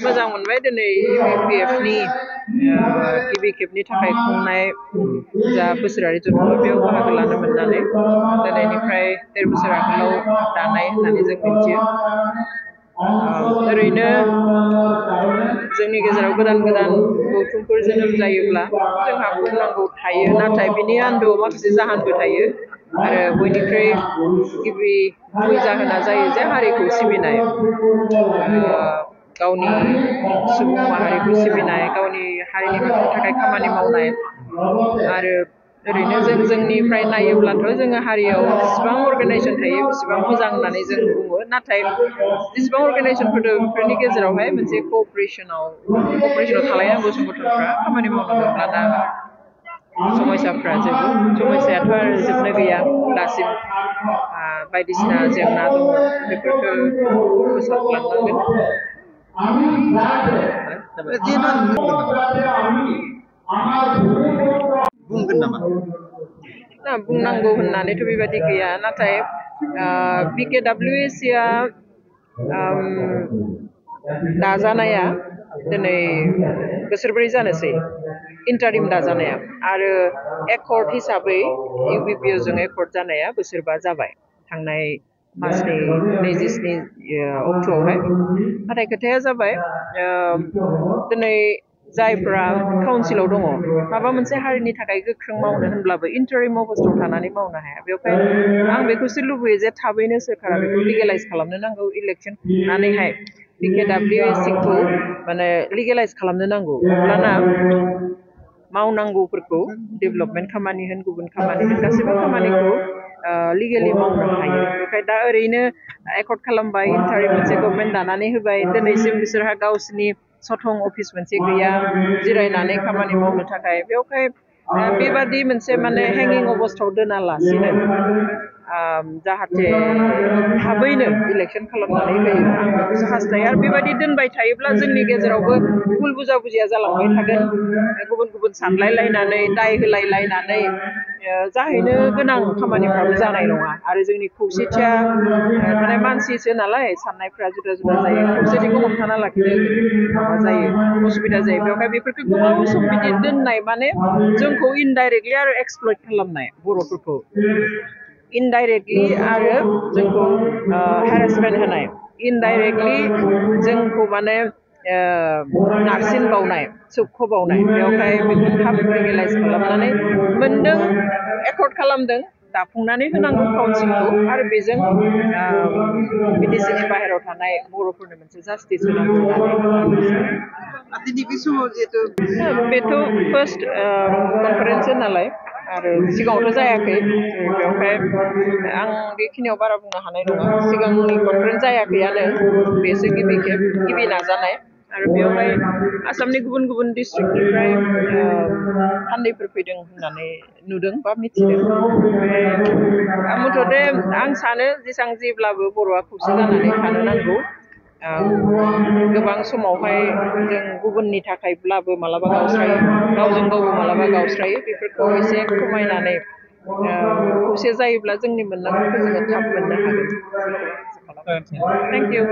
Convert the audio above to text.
मोजां मोनबाय दिनै UPF नि गिबि खेबनि थाखाय खुंनाय जा बोसोरारि जथुम्मा बेयाव बाहागो लानो मोननानै दिनैनिफ्राय 13 बोसोर आगोलाव दानाय होननानै जों मिथियो। ओरैनो जोंनि गेजेराव गोदान गोदान गौथुमफोर जोनोम जायोब्ला जोंहा बुंनांगौ थायो, नाथाय बिनि आन्दोआव माखासे जाहोनबो थायो आरो बयनिख्रुइ गिबि गुबै जाहोना जायो जे हारिखौ सिबिनाय, गावनि सुबुं माहारिखौ सिबिनाय, गावनि हारिनि थाखाय खामानि मावनाय आरो ओरैनो जोंनिफ्राय नायोब्लाथ' जोङो हारियाव जेसेबां अर्गानाइजेसन थायो बेसेबां मोजां होननानै जों बुङो, नाथाय जेसेबां अर्गानाइजेसनफोर दं बेफोरनि गेजेरावहाय मोनसे क'अपारेसनाव थालायनांगौ संगठनफ्रा खामानि मावनांगौब्ला दा समस्याफ्रा समस्यायाथ' आरो जोबनो गैया दासिम बायदिसिना जेंना दङ बेफोरखौ फोसाबलांनांगोन। बुंनांगौ होननानैथ' बेबायदि गैया, नाथाय BKWSC आ दाजानाया दिनै बोसोरब्रै जानोसै, इन्टारिम दाजानाया, आरो एकर्ड हिसाबै UPPO जों एकर्ड जानाया बोसोरबा जाबाय थांनाय मासनि 27 अक्ट'आवहाय। नाथाय खोथाया जाबाय दिनै जायफ्रा काउन्सिलाव दङ माबा मोनसे हारिनि थाखाय गोख्रों मावनो होनब्लाबो इन्टारिम अबस्थायाव थानानै मावनो हाया। बेवहाय आं बेखौसो लुबैयो जे थाबैनो सोरखारा बेखौ लिगेलाइज खालामनो नांगौ, इलेक्सन खुंनानैहाय BKWSC खौ माने लिगेलाइज खालामनो नांगौ, अब्लाना मावनांगौफोरखौ डेभेलपमेन्ट खामानि होन गुबुन खामानि होन गासैबो खामानिखौ लिगेलि मावनो हायो। ओमफ्राय दा ओरैनो एकर्ड खालामबाय, इन्टारिम मोनसे गभर्नमेन्ट दानानै होबाय, दिनैसिम बिसोरहा गावसिनि सथं अफिस मोनसे गैया जिरायनानै खामानि मावनो थाखाय। बेवहाय बेबादि मोनसे माने हेंगिं अबस्थायाव दोनालासिनो जाहाथे थाबैनो इलेक्सन खालामनानै होयो, आं बेखौसो हास्थायो। आरो बेबायदि दोनबाय थायोब्ला जोंनि गेजेरावबो भुल बुजिया जालांबाय थागोन, गुबुन गुबुन सानलायलायनानै दाय होलायलायनानै जाहैनो गोनां खामानिफ्राबो जानाय नङा। आरो जोंनि खौसेथिया माने मानसिसो नालाय, साननायफ्रा जुदा जुदा जायो, खौसेथिखौ हमथाना लाखिनो माबा जायो, उसुबिदा जायो। बेवहाय बेफोरखौ गोबाव सम बिदि दोननाय माने जोंखौ इनडाइरेक्टलि आरो एक्सप्लइट खालामनाय, बर'फोरखौ इनडाइरेक्टलि आरो जोंखौ हेरेसमेन्ट होनाय, इनडाइरेक्टलि जोंखौ माने नारसिनबावनाय, सोबख'बावनाय। बेवहाय बेखौ थाब लिगेलाइज खालामनानै मोनदों, एकर्ड खालामदों, दाफुंनानै होनांगौ काउन्सिलखौ, आरो बेजों बिटिसिनि बाहेरायाव थानाय बर'फोरनो मोनसे जास्टिस होनांगौ होननानै। बेथ' फार्स्ट कनफारेन्स नालाय, आरो सिगाङावथ' जायाखै, बेवहाय आं बेखिनियाव बारा बुंनो हानाय नङा। सिगांनि कनफारेन्स जायाखैयानो, बेसो गिबि खेब, गिबि नाजानाय। आरो बेवहाय आसामनि गुबुन गुबुन डिस्ट्रिक्टनिफ्राय थान्दैफोर फैदों होननानै नुदों बा मिथिदों। मुथथे आं सानो जेसां जेब्लाबो बर'आ खौसे जानानै थानो नांगौ। गोबां समावहाय जों गुबुननि थाखायब्लाबो मालाबा गावस्रायो, गावजों गावबो मालाबा गावस्रायो, बेफोरखौ एसे खमायनानै खौसे जायोब्ला जोंनि मोननांगौखौ जोङो थाब मोननो हागोन। Thank you.